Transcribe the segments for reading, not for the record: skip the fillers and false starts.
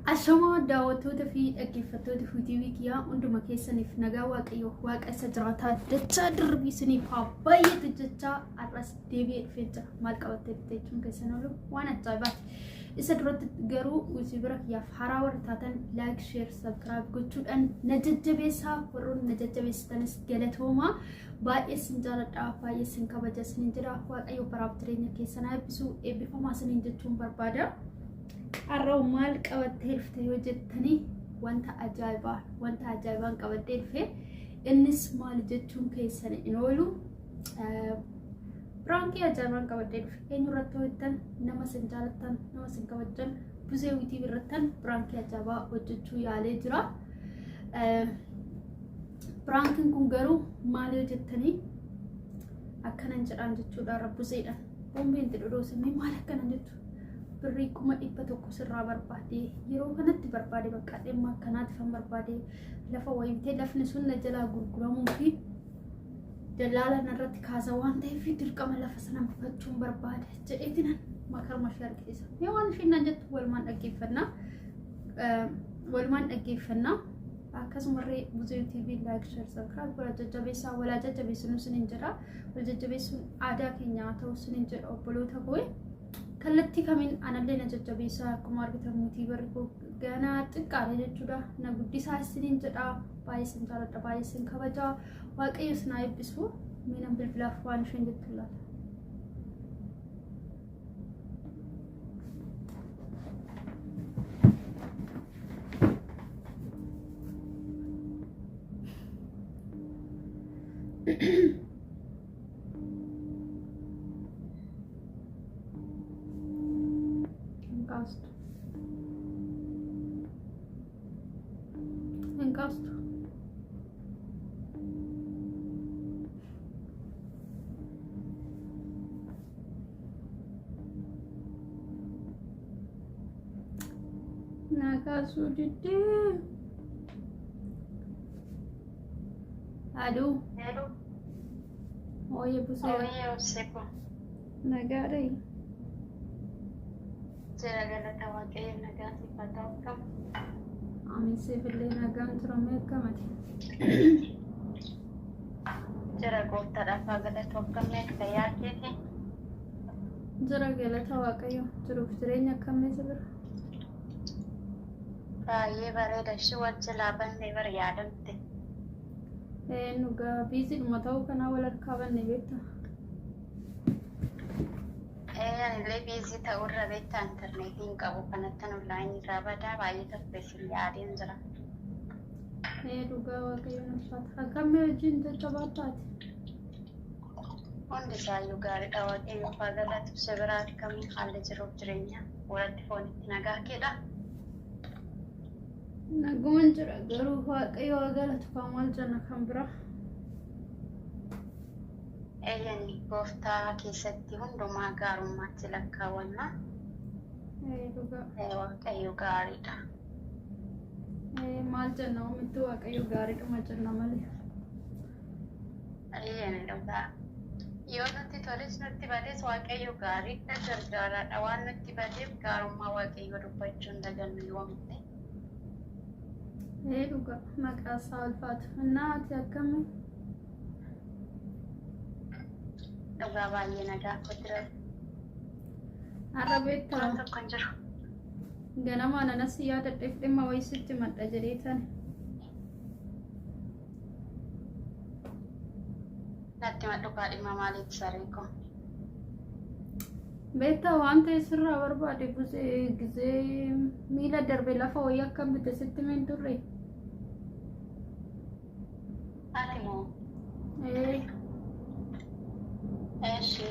Ashamaa daawwattoota fi dhaggeeffattoota Huutiivii kiyyaa hunduma keessaniif nagaa Waaqayyo Waaqa isa jiraataa dachaa dirbii isiniif haa baay'atu jechaa har'as deebi'ee dhufee jira. Maal qabattee dhufte jechuun keessan oolu waan ajaa'ibaati. Isa duratti garuu yuutuubira kiyyaaf haaraa warri taatan laayik, sheer, sabskiraayib gochuudhaan na jajjabeessaa warroonni na jajjabeessitanis galatoomaa. Baay'ee sin jaaladha, baay'ee sin kabaja isiniin jedha. Waaqayyo baraaf jireenya keessan haa eebbisu, eebbifamaa isiniin jechuun barbaada. Har'a maal qabattee dhufte yoo jettanii wanta ajaa'ibaa wanta ajaa'ibaan qabadhee dhufe innis maal jechuun keessan hin oolu. Piraankii ajaa'ibaan qabadhee dhufe eenyu irratti hojjetan nama isin jaalattan nama isin kabajjan buzee wiitiif irrattan piraankii ajaa'ibaa hojjechuu yaalee jira. Piraankiin kun garuu maal yoo jettanii akkanan jedhaan jechuudha rabbuseedhaan. Boombiin itti dhodhoosamee maal akkanan jettu birrii 100,000 sirraa barbaade yeroo kanatti barbaade bakka dhimma akkanaatiif han barbaade lafa wayii bitee lafni sun na jalaa gurguramuu fi dallaala narratti kaasa waan ta'eef dirqama lafa sana bitachuun barbaada jedheetinan makarma ishee argisiisa. Mee waan isheen naan jettu walumaan dhaggeeffannaa. Walumaan dhaggeeffannaa. Akkasumarree Buzee TV like share subscribe godhaa jajjabeessaa walaa jajjabeessinu isiniin jedha. Wal jajjabeessuun aadaa keenya haa ta'u isiniin jedha obboloota koo. Kallattii kamiin anallee na jajjabeessaa akkuma argitan mutii barri koo ganaa xiqqaadha jechuudha. Na guddisaa isiniin jedha. Baay'ee isin jaaladha baay'ee isin kabaja. Waaqayyo isin haa eebbisu. Mee nan bilbilaaf waan isheen jettu laata. Hin kaastu. Hin kaastu. Naa kaasuu diddee. Aduu. Hello. Ooyee busee. Ooyee obseeko. Nagaadha. Jira galata waaqayyo nagaa siif haa ta'u akkam. Amiin siifillee nagaan turamee akkamati. Jira gooftaadhaaf haa galatu akkamii akka fayyaa keeti. Jira galata waaqayyo jiruuf jireenya akkamii si bira. Baay'ee bareeda ishii wal jalaa bannee bar yaadamte. Dhugaa biiziidhuma ta'uu kanaa wal harkaa banne beektaa. Ee anillee biizii ta'urra beektaa intarneetii hin qabu kanattan onlaayinii irraa badaa baay'ee tokko isin yaadeen jira. Ee dhugaa waaqayyoon ulfaata. Akkamii hojiin jajjabaataati? Hundi isaayyuu gaariidha waaqayyoof haa galatu si biraa akkamii haalli jiruuf jireenya walatti foonitti nagaa keedha. Naguman jira garuu waaqayyo haa galatu kan maal jenna kan biraa. Eeyyani gooftaa keessatti hundumaa gaarummaatti lakkaawwanna. Ee dhugaa. Waaqayyo gaariidha. Ee maal jenna omittu waaqayyo gaariidhuma jenna malee. Eeyyani dhugaa. Yoo nutti toles nutti bades waaqayyo gaariidha gargaaraadha. Waan nutti badeef gaarummaa waaqayyo dubbachuu hin dagannu yoomillee. Ee dhugaa maqaa isaa ulfaatu. Innaa ati akkamii? Dhugaa baay'ee nagaa koo jira. Har'a beektaa Waan tokko hin jiru. ganamaan anas yaadadheef dhimma wayii sitti madha jedhee tani. Natti madhu kaa dhimma maaliiti saree koo? Beektaa waan ta'e sirraa barbaade guzee gizee miila darbe lafa wayii akkam bite sitti meen turre. Ati moo? Ee. Eshi.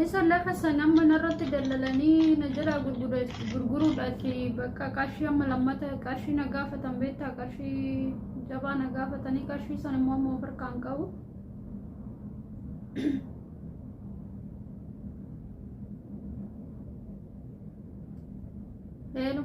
Isa lafa sana amma narratti dallalanii na jalaa gurguruudhaaf bakka qarshii amma lammata qarshii na gaafatan beektaa qarshii jabaa na gaafatanii qarshii sana immoo amma of harkaan qabu. Heelu.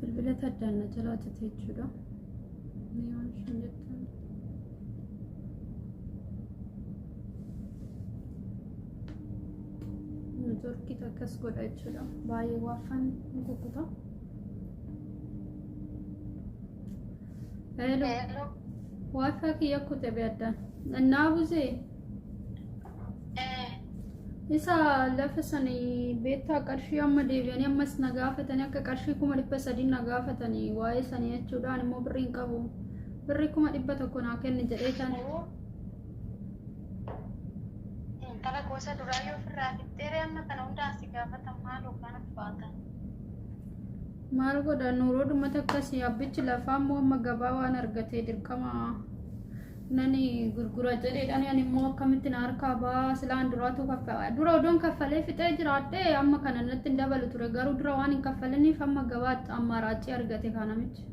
Bilbila addaan na jalaa cite jechuudha. Mee waan isheen jettu. Neetwoorkiitu akkas godha jechuudha. Baay'ee waafaan ni kukkuta. Hello. Hello. Waafaa kiyya kute beeddaan. Innaa buzee isa lafa sanii beektaa qarshii amma deebi'anii ammas na gaafatanii akka qarshii 300,000 na gaafatanii waa'ee sanii jechuudhaan immoo birrii hin qabu. Birrii 100,000 naa kenni jedhee tan. Intala gosa duraa yoo ofirraa fixxeere amma kana hundaa si gaafatan maal yookaan ulfaatan? Maal godha nuuroo dhumata akkasii abbichi lafaa immoo amma gabaa waan argatee dirqama nani gurgura jedheedhaan ani immoo akkamitti na harkaa ba'aa silaan duraatu kaffala dura odoon kaffalee fixee jiraadhee amma kana natti hin dabalu ture garuu dura waan hin kaffaliniif amma gabaatti ammaaraachii argate kaa namichi.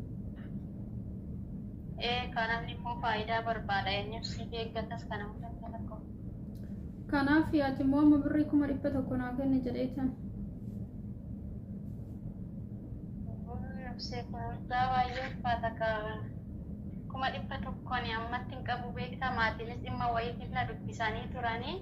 Ee kan namni immoo faayidaa barbaada eenyuuf si eeggatas kana hunda lakkaa'u. Kanaaf ati immoo amma birrii 100,000 naa kenni jedheetan. Obsee kun hundaa baay'ee ulfaata kaa. 100,000 ammatti hin qabu beektaa maatiinis dhimma wayiitiif na dubbisanii turanii.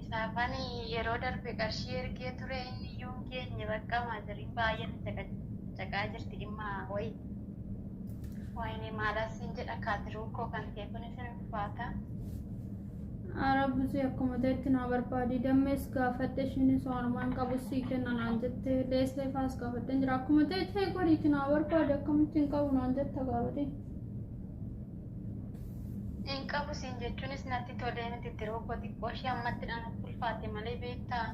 Isaafan yeroo darbe qarshii ergee ture inni iyyuu hin geenye bakka maatiriin baay'ee na caqacaqaa jirti dhimma wayii. Wayini maalas hin jedha kaatiruu koo kan ta'e kunis hin ulfaata. Ara busee akkuma ta'etti naa barbaadi dammees gaafadhe ishiinis waanumaan qabu sii kenna naan jette leeslee faas gaafadhe jira akkuma ta'e ta'e godhiiti naa barbaadi akkamitti hin qabu naan jetta gaafate. Hin qabu siin jechuunis natti tolee miti tiruu koo xiqqoo ishee ammatti natti ulfaate malee beektaa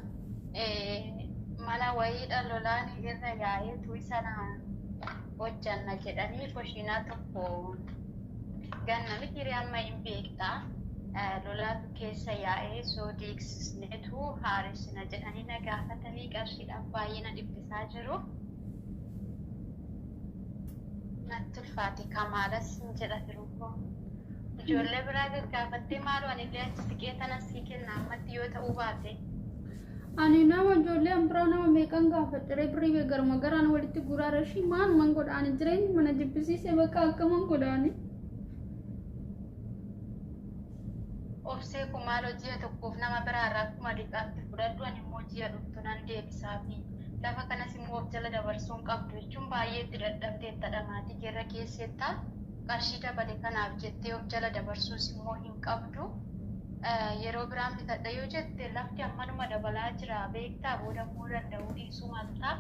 mana wayiidha lolaan irra yaa'eetu isa na hojjanna jedhanii koshiinaa tokko ganna miti amma hin beektaa. Lolaatu keessa yaa'ee soo diigsisneetu haaressina jedhanii na gaafatanii qarshiidhaaf baay'ee na dhiphisaa jiru. Natti ulfaate kamaalas hin jedha tiruu koo. Ijoollee biraa gaggaafattee maaloo anillee achi siqee tana sii kenna ammatti yoo ta'uu baate. Ani nama ijoollee an biraa nama meeqan gaafadhe birrii garuma garaan walitti guraara ishii maanuman godhaani jireenya mana jibbisiise bakka akkaman godhaani. Obsee kun maaloo ji'a tokkoof nama biraarraa akkuma liqaatti fudhadhu ani immoo ji'a dhuftu nan deebisaafi. Lafa kanas immoo of jala dabarsuu hin qabdu jechuun baay'ee itti dadhabdeettadha maatii keerra keessetta. Qarshii dabale kanaaf jettee of jala dabarsuus immoo hin qabdu. Yeroo biraan bitadha yoo jette lafti ammanuma dabalaa jira beektaa booda immoo danda'uu dhiisuu maltaa.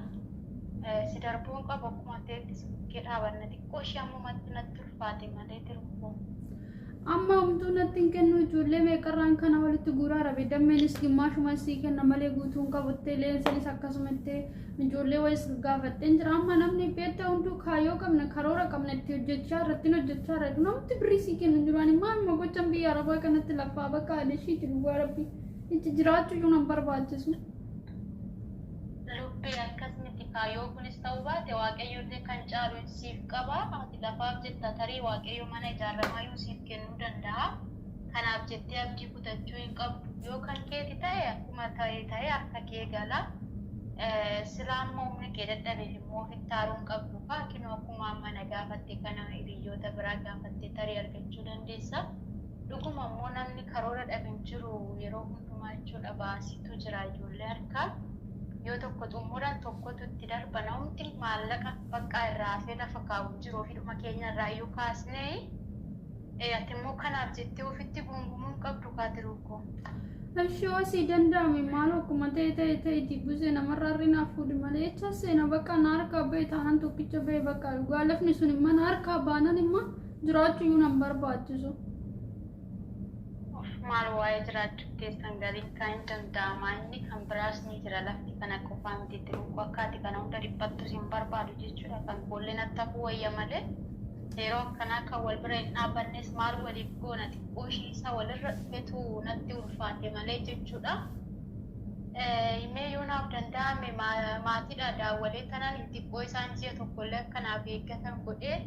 Si darbuu hin qabu akkuma ta'etti si bukkee dhaabanna xiqqoo ishee ammumatti natti ulfaate malee tiruu. Amma homtuu natti hin kennu ijoollee meeqarraan kana walitti guuraa rabe dammeenis gimmaashuma sii kenna malee guutuu hin qabuttee leensinis akkasumatti ijoollee wayis gaafadheen jira amma namni beektaa hunduu kaayyoo qabna karoora qabna itti hojjechaa irratti hojjechaa irra namatti birrii sii kennu jiru ani maaluma gochan biyya arabaa kanatti lafaa bakka adeshiiti dhugaa rabbi itti jiraachuu iyyuu nan barbaachisu. Lubbi akkas miti kaayyoo kunis ta'uu baate waaqayyoollee kan caalu siif qaba. Ati lafaaf jetta tarii waaqayyo mana ijaarramaayyuu siif kennuu danda'a. Kanaaf jettee abdii kutachuu hin qabdu. Yoo kan keeti ta'e akkuma ta'e ta'e harka kee gala. Silaa immoo humni kee dadhabeef immoo ofitti aaruu hin qabdu. Kinoo akkuma amma na gaafatte kana hiriyoota biraa gaafatte tarii argachuu dandeessa. Dhuguma immoo namni karoora dhabe hin jiru yeroo hundumaa jechuudha baasiitu jira ijoollee harkaa. Yoo tokko xumuran tokkotu itti darba namni maallaqa bakka irraa hafee lafa kaa'u jiru ofidhuma keenya irraa iyyuu kaasnee ati immoo kanaaf jettee ofitti gungumuu hin qabdu kaatiruu koo. Ishoo sii danda'ame maal akkuma ta'e ta'e ta'e busee namarraa rinaaf fuudhi malee jecha seena bakka na harkaa ba'e taanaan tokkicha ba'e bakka dhugaa lafni sun immoo na harkaa baanan immoo jiraachuu iyyuu nan barbaachisu. Maal waa'ee jiraachuu keessan galiin kan hin danda'ama inni kan biraas ni jira lafti kana qofaa miti tiruu akka ati kana hunda dhiphattus hin barbaadu jechuudha kan koollee natti hafuu wayya malee yeroo akkanaa kan wal bira hin dhaabbannes maal waliif goona xiqqoo ishii isa walirra dhufetu natti ulfaate malee jechuudha. Mee yoo naaf danda'ame maatiidha daawwalee tanaan xiqqoo isaan ji'a tokkollee akkanaaf eeggatan godhee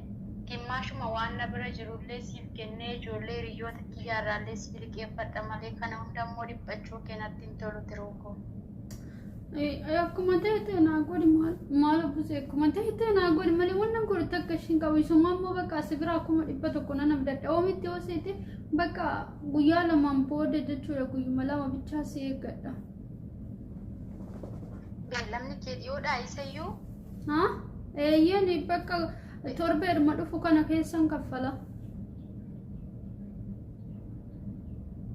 gimmaashuma waan na bira jirullee siif kennee ijoollee hiriyoota kiyyaarraallee si liqeeffadha malee kana hunda immoo dhiphachuu kee natti hin tolu tiruu koo. Akkuma ta'e ta'e naa godhi, maal maal obbuse, akkuma ta'e ta'e naa godhi malee wannan godhu takka ishiin qabu. Isuma immoo bakka asi biraa 100,000 nan abdadha. Oomitti yoo seete bakka guyyaa lamaan booda jechuudha, guyyuma lama bichaa si eeggadha. Beellamni kee dhiyoodhaa isayyuu? Haa? Eeyyeen, bakka torbeedhuma dhufu kana keessan kaffala.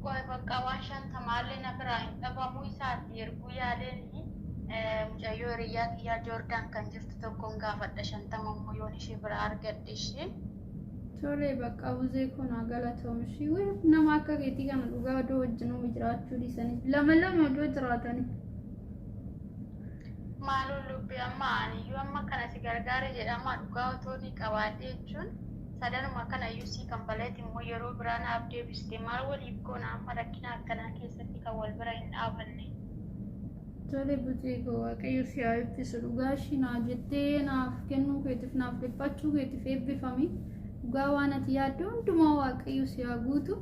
Qoy, bakka waan 50llee na biraa hin dhabamuu isaati erguu yaaleen mucayyoo hiriyyaa kiyyaa Joordaan kan jirtu tokkoon gaafadha, 50 immoo yoon ishee biraa argadhe ishee. Tole, bakka buzee kun haa galatoomshi. Nama akka keetii kana dhugaa odoo wajjinuu jiraachuu dhiisanii lama lama odoo jiraatanii. Maaloo lubbi, amma aniyyuu amma kana si gargaare jedhama, dhugaa otoo ni qabaadhe jechuun sadanuma kana iyyuu sii kanfaleeti immoo yeroo biraa naaf deebiste, maal waliif goona amma rakkina akkanaa keessatti kan wal bira hin dhaabanne? Tole buzee koo, Waaqayyo si haa eebbisu. Dhugaa ishii naa jettee naaf kennuu keetiif, naaf dhiphachuu keetiif eebbifami. Dhugaa waan ati yaadde hundumaa Waaqayyo si haa guutu.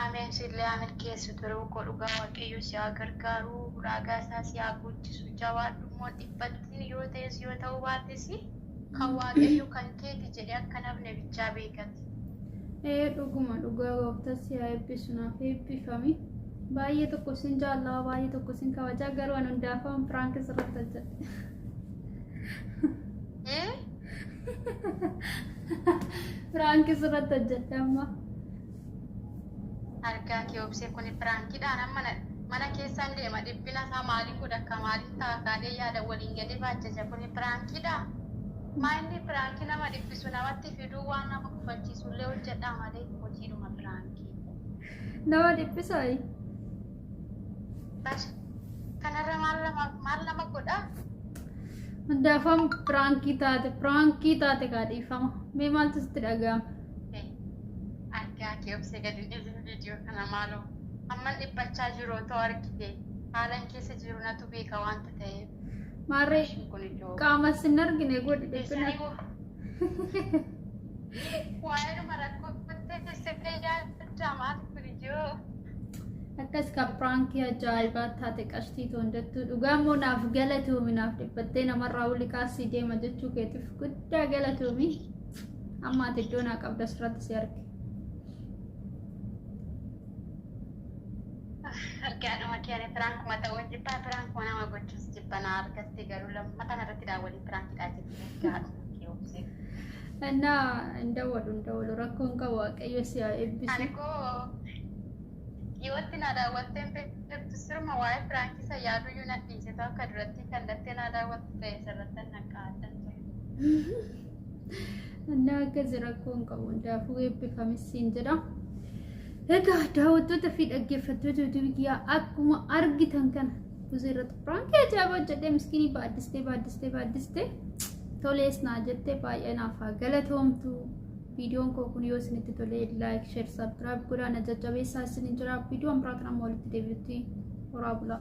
Ameen, sillee haa milkeessu turuu koo. Dhugaa Waaqayyo si haa gargaaru, ulaagaa isaa si haa guuchisu, jabaadhu immoo dhiphattiin yoo ta'es yoo ta'uu baates kan Waaqayyo kan keeti jedhee akka namni bichaa beekati. Ee dhuguma, dhugaa gooftaa si haa eebbisu, naaf eebbifami. Baay'ee tokko sin jaallaa, baay'ee tokko sin kabajaa, garuu ani hundaafaan prank sirratti hojjedhe. Eh? Prank sirratti hojjedhe amma. Argaa kee obsee, kuni prankiidhaan amma mana keessaan deema, dhiphina isaa maaliin godha, akka maaliin ta'a kaadhee yaada waliin gadi baachacha, kuni prankiidha. Maa inni prank nama dhiphisu namatti fiduu, waan nama kufachiisu illee hojjedhaa malee hojiidhuma prank. Nama dhiphisaa? Bas kanarra maal nama godhaa? Hundaafaan prank taate, prank taate kaadhiifama. Mee maaltu sitti dhaga'ama? Argaa kee obsee, gadi dhiisin viidiyoo kana maaloo. Amman dhiphachaa jiru otoo argite, haalan keessa jiru natu beeka waanta ta'eef. Maarree Ishiin kun ijoo. qaama sin argine godhi dhiphina. Waa'eedhuma rakkoo keessatti yaadda, maal kun ijoo. Akkas ka prank ajaa'ibaa taate qashtii toondattuu. Dhugaa immoo naaf galatoomi, naaf dhiphattee namarraa uli kaasii deema jechuu keetiif guddaa galatoomi. Amma ati iddoo naa qabda asirratti si arge. Argaadhuma kee, ani prankuma ta'uu jibbaa, prankuma nama gochuus jibba naa argatte, garuu lamma kanarratti daawwanii prankiidhaa jettee, argaadhuma kee obsee. Innaa hin dawwalu, hin dawwalu, rakkoon qabu, Waaqayyo si haa eebbisu. Ani koo dhiyootti na daawwatteen beektu, sirma waa'ee prank isa yaaduyyuu na dhiise, ta'u akka duratti kallattee na daawwattu ta'e sirratti naqqaadhan ture. Innaa akkasi rakkoon qabu, hundaafuu eebbifamis siin jedha. Egaa daawwattoota fi dhaggeeffattoota YouTube kiyyaa, akkuma argitan kana buzee irratti prank ajaa'ibaa hojjedhee, miskiinii baaddistee baaddistee baaddistee tolees naa jettee, baay'ee naaf haa galatoomtu. Viidiyoon koo kun yoo isinitti tolee like, share, subscribe godhaa na jajjabeessaa isinin jira. Viidiyoon biraatiin amma walitti deebi'utti horaa bulaa.